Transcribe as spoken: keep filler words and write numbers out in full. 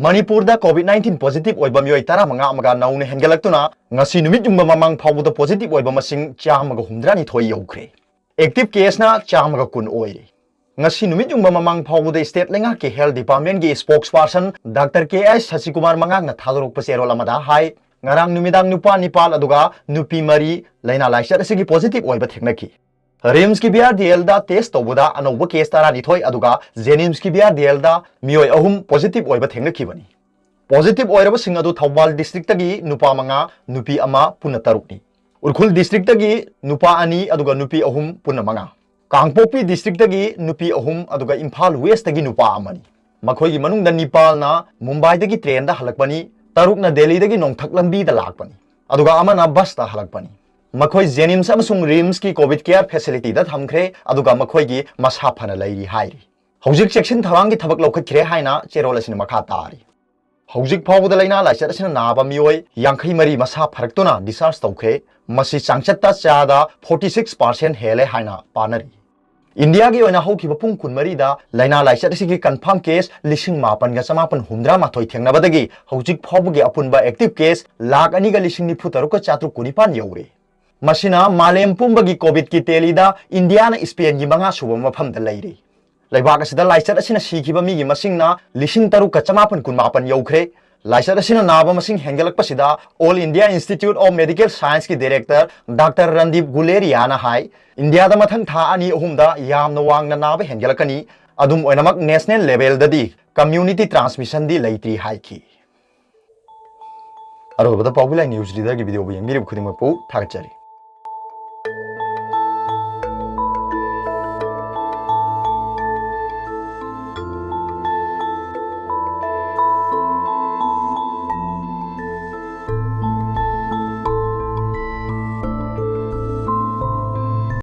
ꯃꯅꯤꯄꯨꯔꯗ COVID nineteen positive ꯑꯣꯏꯕ ꯃꯤꯑꯣꯏ ꯇꯔꯥꯃꯉꯥ ꯑꯃꯒ ꯅꯧꯅ ꯍꯦꯟꯒꯠꯂꯛꯇꯨꯅ ꯉꯁꯤ ꯅꯨꯃꯤꯠ ꯌꯨꯡꯕ ꯃꯃꯥꯡ ꯐꯥꯎꯕꯗ positive ꯑꯣꯏꯕ ꯃꯁꯤꯡ ꯆꯥꯝꯃꯒ ꯍꯨꯝꯗ꯭ꯔꯥꯅꯤꯊꯣꯏ ꯌꯧꯈ꯭ꯔꯦ꯫ Active caseꯅ ꯆꯥꯝꯃꯒ ꯀꯨꯟ ꯑꯣꯏꯔꯦ꯫ ꯉꯁꯤ ꯅꯨꯃꯤꯠ ꯌꯨꯡꯕ ꯃꯃꯥꯡ ꯐꯥꯎꯕꯗ state ꯂꯩꯉꯥꯛꯀꯤ health departmentꯀꯤ spokesperson Doctor K I Sasikumar ꯃꯉꯥꯡꯅ ꯊꯥꯗꯣꯔꯛꯄ ꯆꯦꯔꯣꯜ ꯑꯃꯗ ꯍꯥꯏ, ꯉꯔꯥꯡ ꯅꯨꯃꯤꯗꯥꯡ ꯅꯨꯄꯥ ꯅꯤꯄꯥꯜ ꯑꯗꯨꯒ ꯅꯨꯄꯤ ꯃꯔꯤ ꯂꯥꯏꯅꯥ ꯂꯥꯏꯆꯠ ꯑꯁꯤꯒꯤ positive ꯑꯣꯏꯕ ꯊꯦꯡꯅꯈꯤ꯫ RIMSꯀꯤ BRDLꯗ test ꯇꯧꯕꯗ ꯑꯅꯧꯕ case ꯇꯔꯥꯅꯤꯊꯣꯏ ꯑꯗꯨꯒ JNIMSꯀꯤ BRDLꯗ ꯃꯤꯑꯣꯏ ꯑꯍꯨꯝ positive ꯑꯣꯏꯕ ꯊꯦꯡꯅꯈꯤꯕꯅꯤ꯫ Positive ꯑꯣꯏꯔꯕꯁꯤꯡ ꯑꯗꯨ ꯊꯧꯕꯥꯜ districtꯇꯒꯤ ꯅꯨꯄꯥ ꯃꯉꯥ, ꯅꯨꯄꯤ ꯑꯃ, ꯄꯨꯟꯅ ꯇꯔꯨꯛꯅꯤ꯫ ꯎꯈ꯭ꯔꯨꯜ districtꯇꯒꯤ ꯅꯨꯄꯥ ꯑꯅꯤ ꯑꯗꯨꯒ ꯅꯨꯄꯤ ꯑꯍꯨꯝ, ꯄꯨꯟꯅ ꯃꯉꯥ꯫ ꯀꯥꯡꯄꯣꯛꯄꯤ districtꯇꯒꯤ ꯅꯨꯄꯤ ꯑꯍꯨꯝ ꯑꯗꯨꯒ ꯏꯝꯐꯥꯜ Westꯇꯒꯤ ꯅꯨꯄꯥ ꯑꯃꯅꯤ꯫ ꯃꯈꯣꯏꯒꯤ ꯃꯅꯨꯡꯗ ꯅꯤꯄꯥꯜꯅ ꯃꯨꯝꯕꯥꯏꯗꯒꯤ trainꯗ ꯍꯜꯂꯛꯄꯅꯤ, ꯇꯔꯨꯛꯅ ꯗꯦꯜꯂꯤꯗꯒꯤ ꯅꯣꯡꯊꯛ ꯂꯝꯕꯤꯗ ꯂꯥꯛꯄꯅꯤ, ꯑꯗꯨꯒ ꯑꯃꯅ busꯇ ꯍꯜꯂꯛꯄꯅꯤ꯫ ꯃꯈꯣꯏ JNIMS ꯑꯃꯁꯨꯡ RIMSꯀꯤ COVID care facilityꯗ ꯊꯝꯈ꯭ꯔꯦ, ꯑꯗꯨꯒ ꯃꯈꯣꯏꯒꯤ ꯃꯁꯥ ꯐꯅ ꯂꯩꯔꯤ ꯍꯥꯏꯔꯤ꯫ ꯍꯧꯖꯤꯛ ꯆꯦꯛꯁꯤꯟ ꯊꯧꯔꯥꯡꯒꯤ ꯊꯕꯛ ꯂꯧꯈꯠꯈ꯭ꯔꯦ ꯍꯥꯏꯅ ꯆꯦꯔꯣꯜ ꯑꯁꯤꯅ ꯃꯈꯥ ꯇꯥꯔꯤ꯫ ꯍꯧꯖꯤꯛ ꯐꯥꯎꯕꯗ ꯂꯥꯏꯅꯥ ꯂꯥꯏꯆꯠ ꯑꯁꯤꯅ ꯅꯥꯕ ꯃꯤꯑꯣꯏ ꯌꯥꯡꯈꯩ ꯃꯔꯤ ꯃꯁꯥ ꯐꯔꯛꯇꯨꯅ discharge ꯇꯧꯈ꯭ꯔꯦ꯫ ꯃꯁꯤ ꯆꯥꯡꯆꯠꯇ ꯆꯥꯗ forty six percent ꯍꯦꯜꯂꯦ ꯍꯥꯏꯅ ꯄꯥꯅꯔꯤ꯫ ꯏꯟꯗꯤꯌꯥꯒꯤ ꯑꯣꯏꯅ ꯍꯧꯈꯤꯕ ꯄꯨꯡ ꯀꯨꯟꯃꯔꯤꯗ ꯂꯥꯏꯅꯥ ꯂꯥꯏꯆꯠ ꯑꯁꯤꯒꯤ confirm case ꯂꯤꯁꯤꯡ ꯃꯥꯄꯟꯒ ꯆꯃꯥꯄꯟ ꯍꯨꯝꯗ꯭ꯔꯥ ꯃꯥꯊꯣꯏ ꯊꯦꯡꯅꯕꯗꯒꯤ ꯍꯧꯖꯤꯛ ꯐꯥꯎꯕꯒꯤ ꯑꯄꯨꯟꯕ active case ꯂꯥꯈ ꯑꯅꯤꯒ ꯂꯤꯁꯤꯡ ꯅꯤꯐꯨ ꯇꯔꯨꯛꯀ ꯆꯥꯇ꯭ꯔꯨꯛ ꯀꯨꯟꯅꯤꯄꯥꯟ ꯌꯧꯔꯦ꯫ ꯃꯁꯤꯅ ꯃꯥꯂꯦꯝ ꯄꯨꯝꯕꯒꯤ COVIDꯀꯤ tallyꯗ ꯏꯟꯗꯤꯌꯥꯅ Spainꯒꯤ ꯃꯉꯥ ꯁꯨꯕ ꯃꯐꯝꯗ ꯂꯩꯔꯤ꯫ ꯂꯩꯕꯥꯛ ꯑꯁꯤꯗ ꯂꯥꯏꯆꯠ ꯑꯁꯤꯅ ꯁꯤꯈꯤꯕ ꯃꯤꯒꯤ ꯃꯁꯤꯡꯅ ꯂꯤꯁꯤꯡ ꯇꯔꯨꯛꯀ ꯆꯃꯥꯄꯟ ꯀꯨꯟꯃꯥꯄꯟ ꯌꯧꯈ꯭ꯔꯦ꯫ ꯂꯥꯏꯆꯠ ꯑꯁꯤꯅ ꯅꯥꯕ ꯃꯁꯤꯡ ꯍꯦꯟꯒꯠꯂꯛꯄꯁꯤꯗ All India Institute of Medical Scienceꯀꯤ director Doctor Randeep Guleriaꯅ ꯍꯥꯏ, ꯏꯟꯗꯤꯌꯥꯗ ꯃꯊꯪ ꯊꯥ ꯑꯅꯤ ꯑꯍꯨꯝꯗ ꯌꯥꯝꯅ ꯋꯥꯡꯅ ꯅꯥꯕ ꯍꯦꯟꯒꯠꯂꯛꯀꯅꯤ꯫ ꯑꯗꯨꯝ ꯑꯣꯏꯅꯃꯛ, national levelꯗꯗꯤ community transmissionꯗꯤ ꯂꯩꯇ꯭ꯔꯤ ꯍꯥꯏꯈꯤ꯫ ꯑꯔꯣꯏꯕꯗ ꯄꯥꯎꯕꯤ ꯂꯥꯏ news readerꯒꯤ videoꯕꯨ ꯌꯦꯡꯕꯤꯔꯤꯕ ꯈꯨꯗꯤꯡꯃꯛꯄꯨ ꯊꯥꯒꯠꯆꯔꯤ꯫